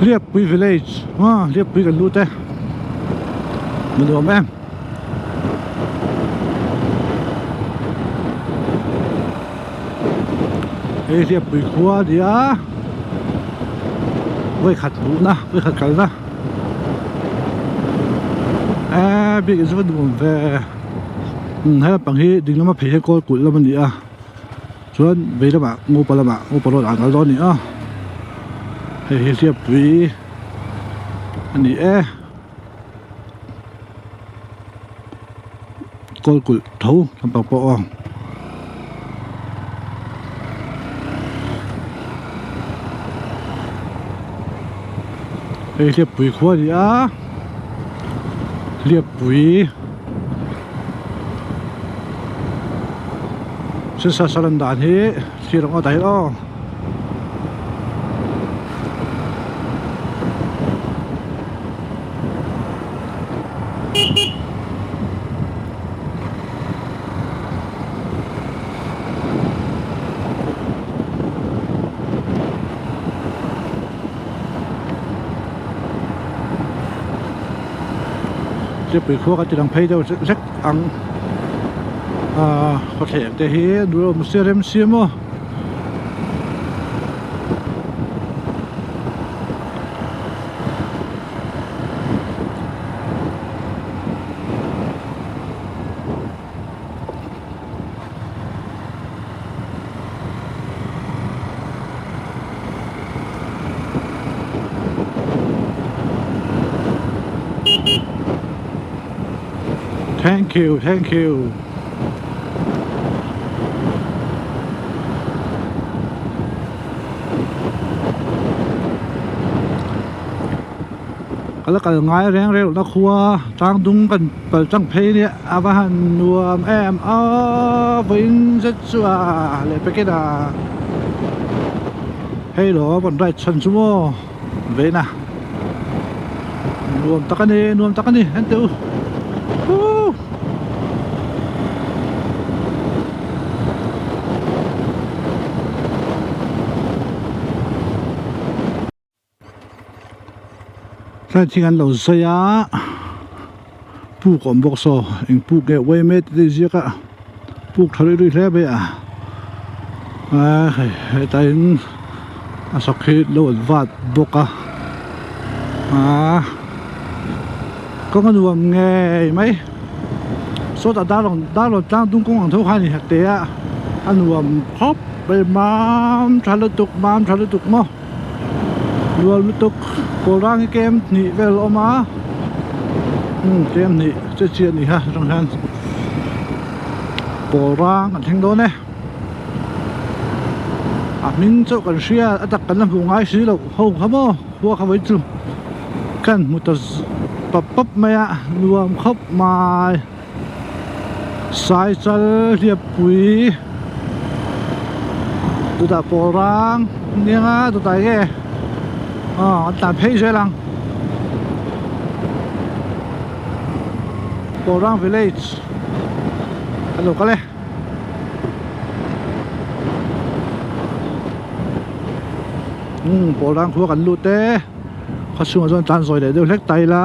Hliappui village ah Hliappui kan lut e a nuam em. Hei Hliappui khua a ni a vawikhat luhna vawikhat kalna eee biakin chu va nuam ve umm he lampang hi ding lama phei hian kawl kulh lam a ni a. Chuan vei lamah Ngopa lamah Ngopa road ah an kal dawn a ni a hei hi Hliappui a ni e kawl kulh tho lampang pawh aw. Hei Hliappui khua a ni a Hliappui. Sisa salan dan hi thlir ang aw tah hian aw. Tlipui khua ka ti lang phei deuh zek zek ang ahh khawthleng te hi an awm sia rem sia maw. Thank you, thank you. Ka la kal ngai reng reng lohna khua tlang dung kan pal tlang phei nia a va han nuam em a vawiin zet chu a leh packet a hei lo rawn ride chhan chu maw veina nuam tak a ni nuam tak a ni en teh u huuu. Tlai thing an lo zai a puk a awm bawk saw eng puk nge uaime tih te inziak a puk tha luih luih hle mai a aa hei hetah in a sak hi lo an vat bawk a aa kawng a nuam ngei mai sawtah darlawn darlawn tlang dung kawng ang tho kha a ni te a a nuam khawp mai mam tha lutuk mam tha lutuk maw. Lual lutuk pawl rang hi kem hnih vel a awm a umm kem hnih che chi a ni kha atang hian pawl rang kan thleng dawn e a hming chauh kan hria a tak kan la hmuh ngai si loh ho kha maw khua kha vawi chu kan hmu ta pap pap mai a nuam khawp mai. Saichal hliappui chutah pawl rang nia chutah enge aw an tlan phei zel ang pawl rang village an lo kal e. Umm pawl rang khua kan lut e khaw chhungah chuan tlan zawi leh deuh hlek ta ila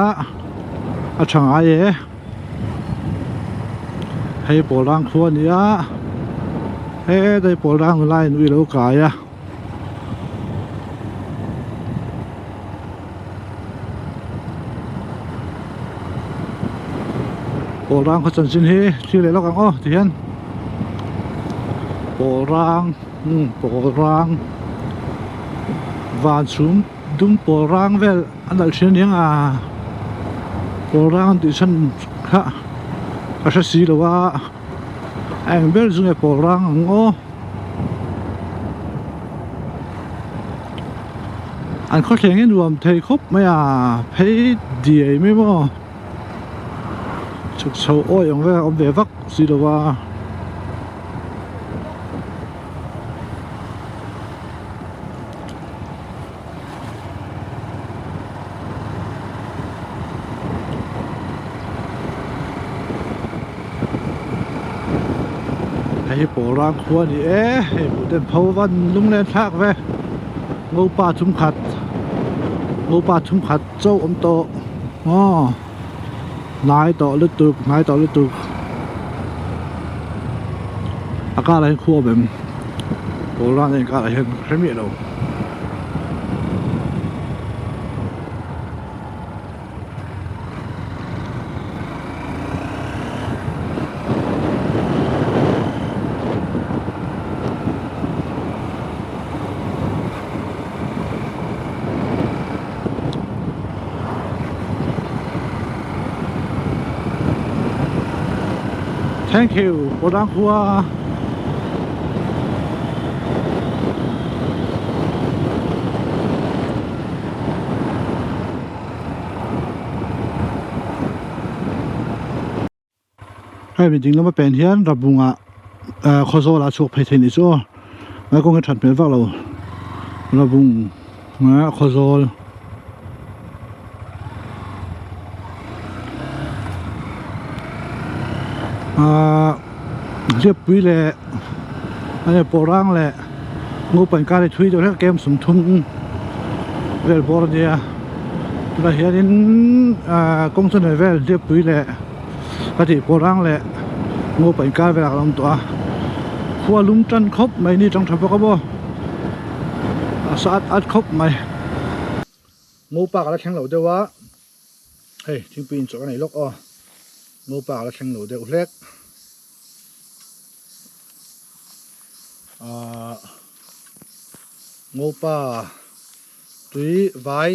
a tha ngai e. Hei pawl rang khua a ni a hetlai pawl rang nula in ui a lo kai a. Pawl rang khaw chanchin hi thlir leh lawk ang aw ti hian pawl rang umm pawl rang van chhum dum pawl rang vel. A nalh thin aniang a pawl rang an tih chhan kha ka hre si lo a a eng ber chu nge pawl rang ang aw an khawthleng hi nuam thei khawp mai a phei diai mai maw chhuk chho awi ang vel a awm ve vak si lo a. Hei hi pawl rang khua a ni e hei buh ten pho van lung len thlak ve ngopa chung khat. Ngopa chhungkhat chauh awm tawh aw hnai tawh lutuk hnai tawh lutuk a karah hian khua awm em pawl ran a inkarah hian ka hre miah lo. Thank you Pawlrang khua. Hei mi ding lama pen hian Rabunga ah Khawzawl ah a chhuak phei thei nih chu aw a kawng hi that hmel vak lo Rabung ah Khawzawl. Ahh hliappui leh enge pawrang leh naupang kar hi thui deuh hlek kem sawmthum vel bawr a nia tunah hianin ahh kawng chu nei vel hliappui leh ka tih pawrang leh naupang kar velah kan awm tawh a khua lum tan khawp mai ni tang tha bawk a maw a sa at at khawp mai. Ngopa ka la thleng lo deuh a hei thingpui inchawlh a nei lawk aw Ngopa ka la thleng lo deuh hlek ahh Ngopa tui vai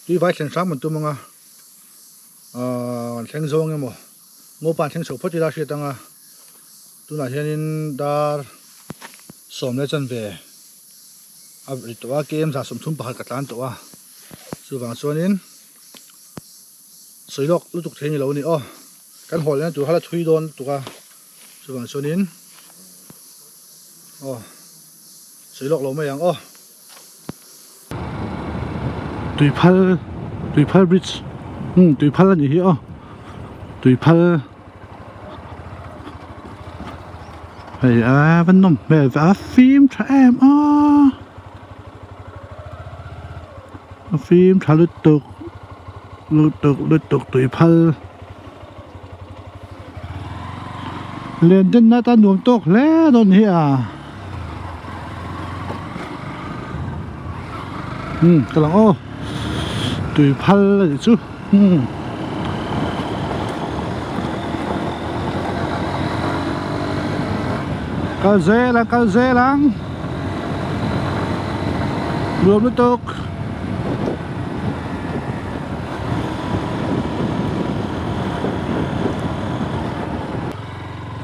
tui vai thlen hram an tum ang a ahh an thleng zawng emaw Ngopa an thleng chho phawt ila hriat ang a tunah hianin dar sawm leh chanve. A ri tawh a km 35 pakhat ka tlan tawh a chuvang chuanin sawi lawk lutuk thei ni lo a ni aw kan haw lehna tur kha la thui dawn lutuk a chuvang chuanin aw sawi lawk lo mai ang aw. Tuiphal Tuiphal bridge umm Tuiphal a nih hi aw Tuiphal. Hei a va nawm hmel ve a fim tha em a a fim tha lutuk lutuk lutuk tui phal len den na tan nuam tawk hle dawn hi a umm ka lang aw tui phal a nih chu. Hmm. Kal zel ang, kal zel ang. Nuam lutuk.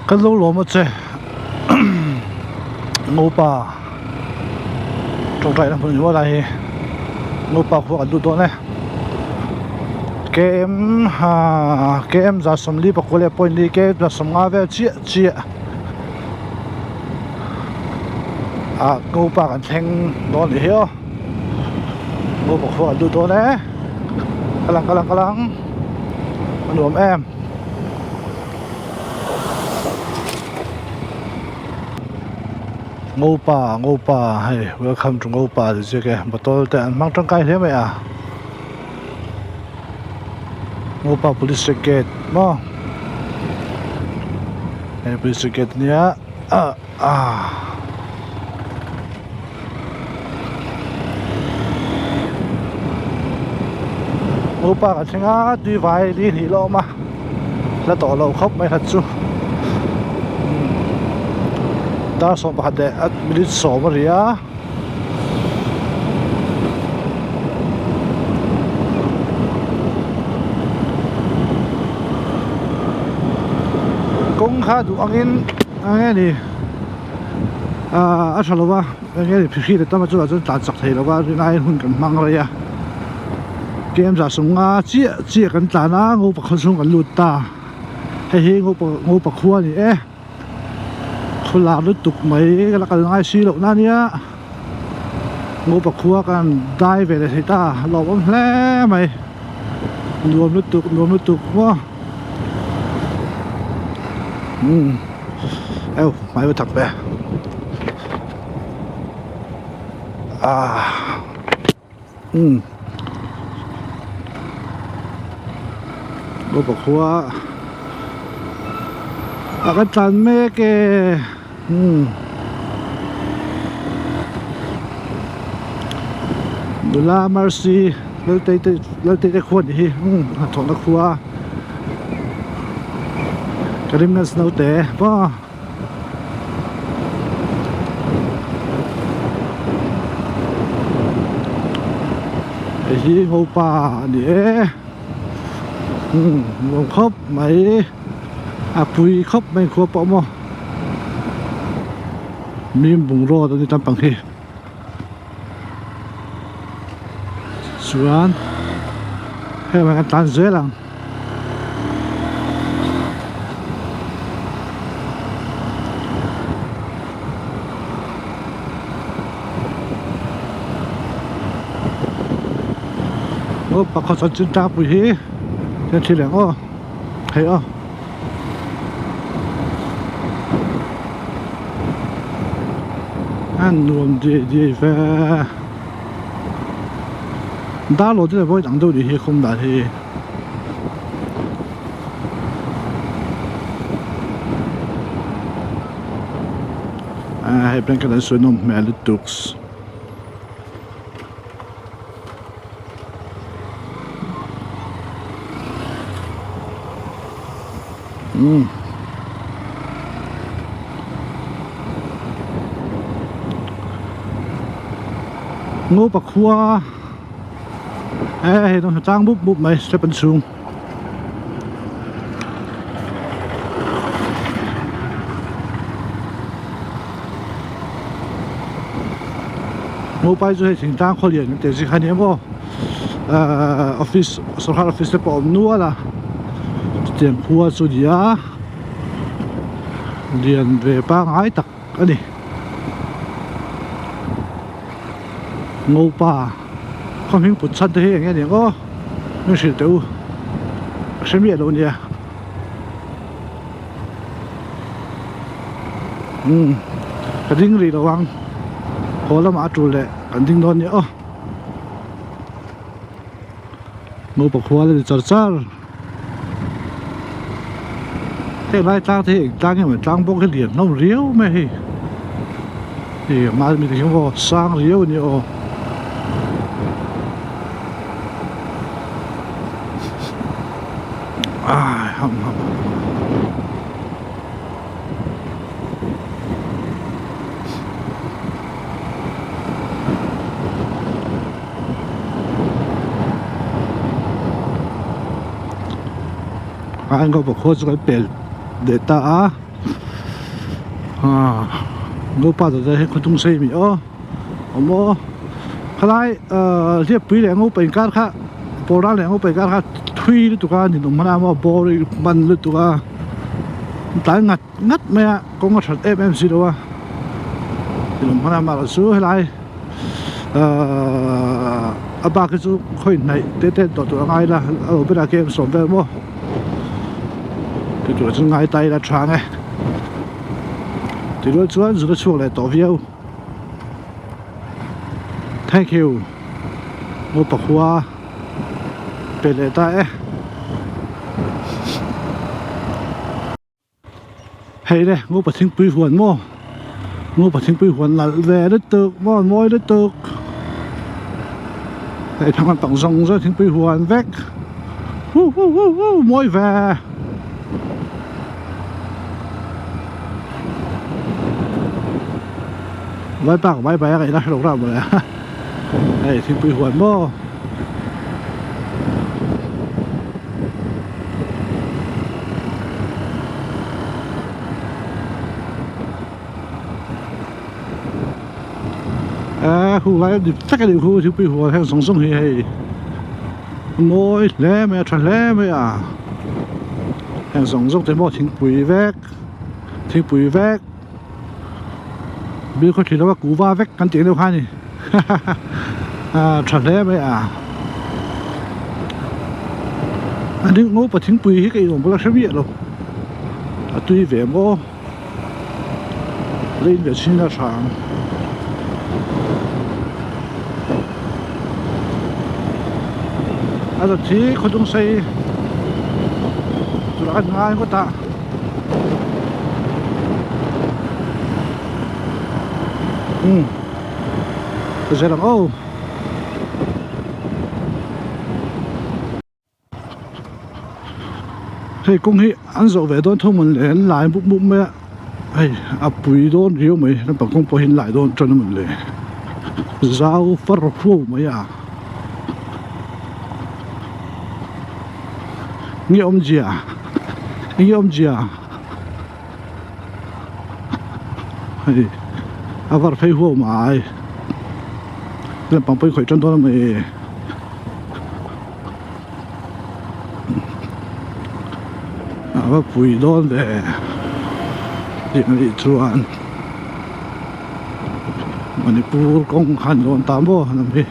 Kan lo lawm a che. Ngopa. Tawngtai na hmun ni maw lai hi. Ngopa khua kan lut dawn e. Km ha km 140 pakua leh point li km 150 vel chiah chiah ah Ngopa kan thleng dawn nih hi aw. Ngopa khua kan lut dawn e. Ka lang ka lang ka lang a nuam em. Ngopa Ngopa hei welcome to Ngopa tih chiak e bottle te an hmang tangkai hle mai a Ngopa police gate maw hei police gate ania ah ah. Ngopa kan thleng a tui vai li hnih la awm a la tawh loh khawp mai khat chu dar 11 leh a minute 10 a ri a. Kawng kha duh angin eng nge ni ahh a tha lova eng nge ni phihri leh tam a chutah chuan tlan chak thei lova rinaiin hun kan hmang rei a km 150 chiah chiah kan tlan a ngopa khaw chhung kan lut ta hei hi ngopa ngopa khua a ni e khaw lar lutuk mai ka la kal ngai si loh na nia ngopa khua kan dai ve leh thei ta a lawmawm hle mai nuam lutuk nuam lutuk maw umm eu hmai va thak ve ah. Umm Ngopa khua a kan tlan mek e umm nula Mercy Laltei te Laltei te khua nih hi umm hnathawhna khua Karimganj naute maw. Hei hi Ngopa a ni e umm nuam khawp mai a pui khawp mai khua pawh maw mim bungraw te tam pang hi chuan heng ah hian kan tlan zel ang. Aw pakhat chuan chin tlangpui hi hian thil eng aw hei aw. A nuam diai diai ve. Darlaw te pawh inang deuh ni hi khum dan hi. Ah hei bank an sawi nawm hmel lutuk. Umm. Ngopa khua e hei dawng tlang bup bup mai step an chhung. Ngopa hi chu hei thingtlang khaw lian te zing kha nia maw ahh office sorkar office te pawh a awm nual a chutiang khua chu nia lian ve pangngai tak a ni. Ngopa khaw hming put chhan te hi eng nge ni ang aw min hrilh teh u ka hre miah lo nia umm ka ding rih lo ang haw lamah a tul leh kan ding dawn nia aw Ngopa khua la ni char char heng lai tlang te hi eng tlang nge maw tlang bawk hi lian hlawm riau mai hei hei a hma mi te hian aw sang riau a ni aw. A enkawl pakhaw chu kan pel leh ta a ah Ngopa dawt ah hian khawtung sei mi aw awm aw khalai ah hliappui leh Ngopa inkar kha Pawlrang leh Ngopa inkar kha thui lutuk a ninawm hman a maw boring hman lutuk a tlai ngat ngat mai a kawng a that em em si lo a ninawm hman a mahla chu helai ahh a bak hi chu khawi hnaih te te tawh tur a ngai la a lo berah khian sawm vel maw tih tur chu ngai ta ila tha ang e tirual chuan zun a chhuak leh tawh viau thank you maw pakhua pe leh ta e. Hei le Ngopa thingpui huan maw Ngopa thingpui huan nalh ve lutuk maw mawi lutuk hei thlang lampang zawng zawng thingpui huan vek hu hu hu hu mawi ve vaipa ka vai vai a ngaihna hrelo ram mawle hei thingpui huan maw. Eee khu lai dik tak a nih khu thingpui huan heng zawng zawng hi hei mawi hle mai a tha hle mai a heng zawng zawng te maw thingpui vek thingpui vek bil khaw thli lo a kuhva vek kan tih deuh kha a ni ah tha hle mai a a ding ngopa thingpui hi ka inawm bula hre miah lo a tui ve maw la in ve chhin a tha ang. A zawt hi khawdung sei turah kan ngai ngawt a. Umm ka zel ang aw. Hei kawng hi an zawh ve dawn tho mawn le an lai mup mup mai a hei a pui dawn riau mai naupang kawng pawh hi an lai dawn tan a mawn le zau far huau mai a nge awmzia enge awmzia hei a var phei huau mai naupang pawh hi khawih tan dawn a maw. A va pui dawn ve tih a nih chuan Manipur kawng khan dawn ta maw lam hi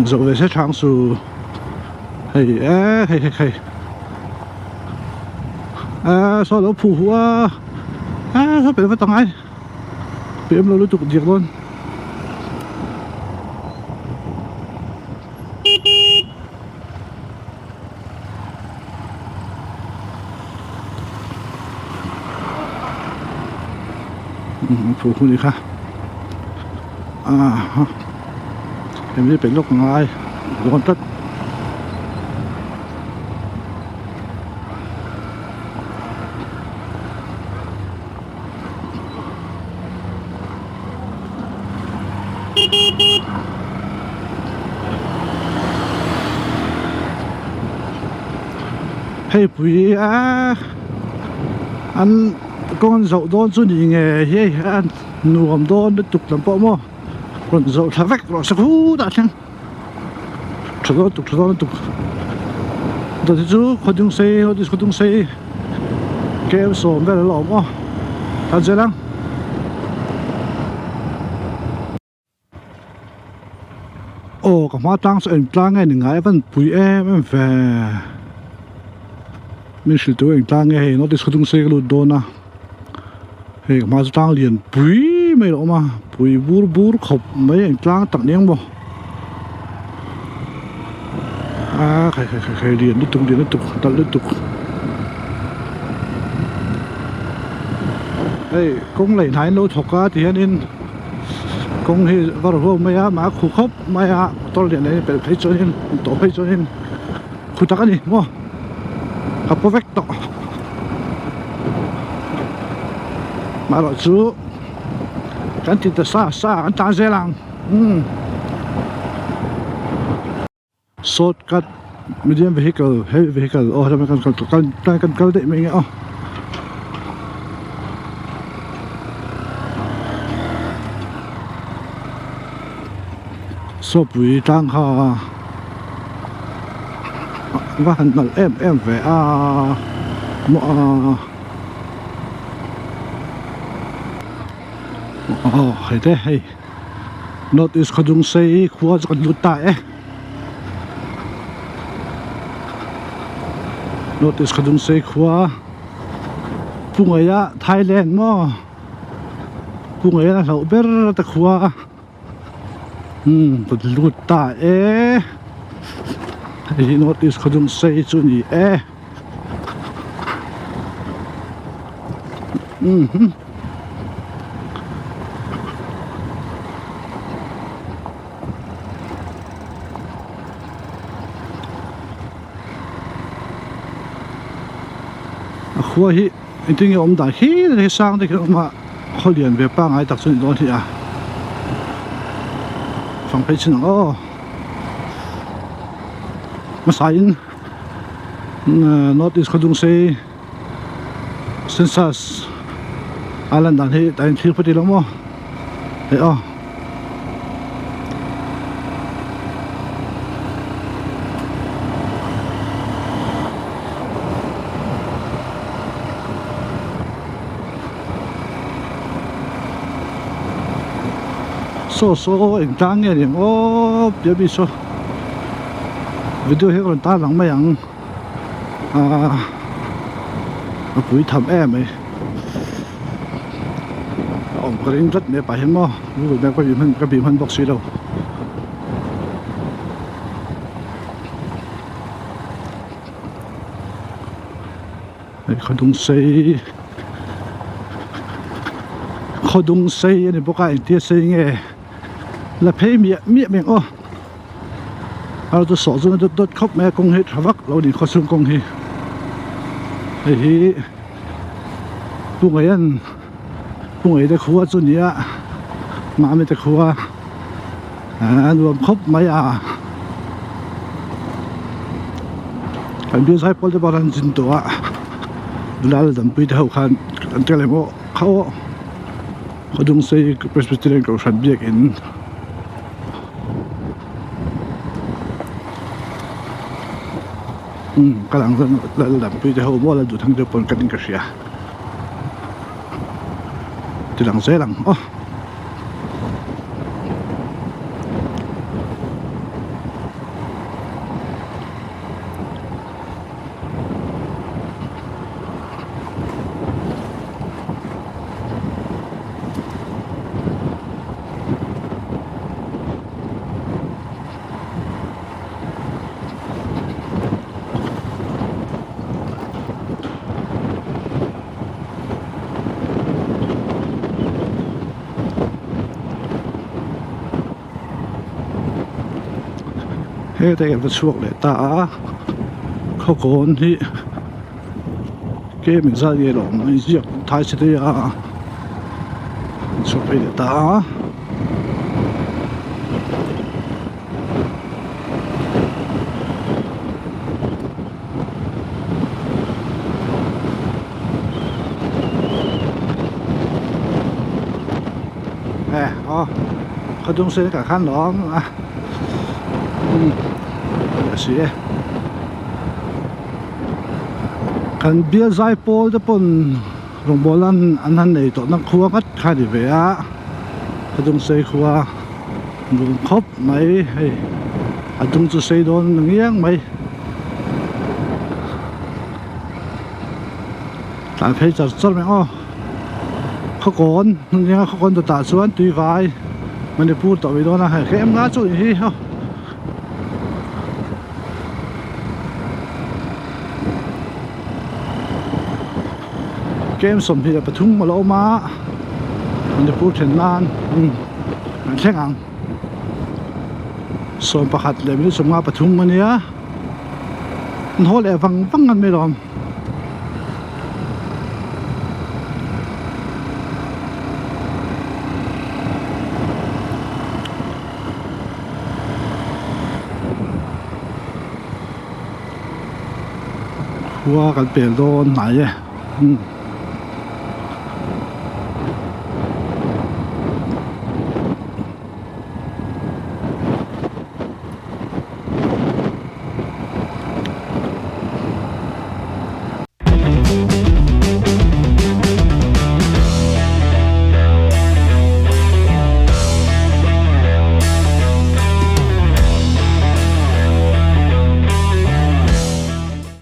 zawh ve se thang su hei e hei hei hei a saw lo phu hu a a saw pelh vat angai pem lo lutuk diak dawn. Phu hun kha a ha hemi pe lawk ngai dawn tlat. Hei pui a an kawng an zoh dawn chu ni nge hei a nuam dawn lutuk lam pawh maw rawn zoh thla vek rawh se khutah thleng tha dawn lutuk tha dawn lutuk dawt hi chu khawdung sei khawdung sei. Km sawm vel a la awm aw ta zel ang. Aw ka hma tlang chu eng tlang nge ni ngai a van pui em em ve min hrilh tur eng tlang nge hei notice khaw dung sei ka lut dawn a hei ka hma chu tlang lian pui mai a lo awm a pui bur bur khawp mai eng tlang tak ni ang maw a khai khai khai khai lian lutuk lian lutuk talh lutuk hei kawng lei hnai an lo thawk a ti hianin kawng hi var huau mai a mah a khu khawp mai a motor lian leh pelh phei chuanin tawh phei chuanin khu tak a ni maw a paw vek tawh marawh chu kan ti ta sa sa kan tan zel ang. Umm shortcut medium vehicle heavy vehicle aw helai kan kal kan kan kan kal daih mai nge aw sawpui tlang kha va han nalh em em ve a maw a. Aw hei te hei north east khawdung sei khua chu kan lut ta e north east khawdung sei khua Pungaia Thailand maw Pungaia a hlauh ber ta khua umm kan lut ta e hei hi north east khawdung sei chu a ni e. Umm a khua hi engtin nge awm dan khi hei sang te khi a awm a khaw lian ve pangngai tak chu a ni dawn hi a fang phei chin ang aw hmasa in. North East Khawdung sei census a lan dan hi tah hian thlir phawt ila maw hei aw. Saw saw eng tlang nge ni ang aw piah saw. Video hi ka rawn tar lang mai ang ahh a pui tham em mai a awm ka ring tlat mai pah hian maw google map ka bih hman ka bih hman bawk si lo. Hei khawdung sei khawdung sei a ni bawk a engtia sei nge la phei miah miah mai ang aw a chu sawh chu dawt dawt khawp mai a kawng hi tha vak lo a ni khawchhung kawng hi hei hi pu ngeian pu ngei te khua chu a ni a mahni te khua a nuam khawp mai a kan bial zai pawl te pawh an zin tawh a nula la dampui te ho khan an tel emaw kha aw khawdung sei presbyterian kohhran biakin. Umm ka lang chuan lal dampui te ho maw lal duh thang te pawn ka hria ti lang zel ang aw. Hetah hian va chhuak leh ta a khawkawn hi tlem engzat nge lo awm a inziak thai chhe daih a an chhuak phei leh ta a. E aw khawdung sen kah khan lo awm a umm a si e kan bial zai pawl te pawn rawngbawl an an han nei tawh na khua nghat kha a ni ve a khawdung sei khua nuam khawp mai hei a dung chu sei dawn ngiang mai. Tlai phei char char mai aw khawkawn nia khawkawn dawtah chuan tui vai Manipur tawh mai dawn a hei hrem nga chu anih hi aw. Kem 23 a lo awm a Manipur then nan an thleng ang 11:53 a nia an haw leh vang vang an mai lawm. Khua kan pel dawn hnai e.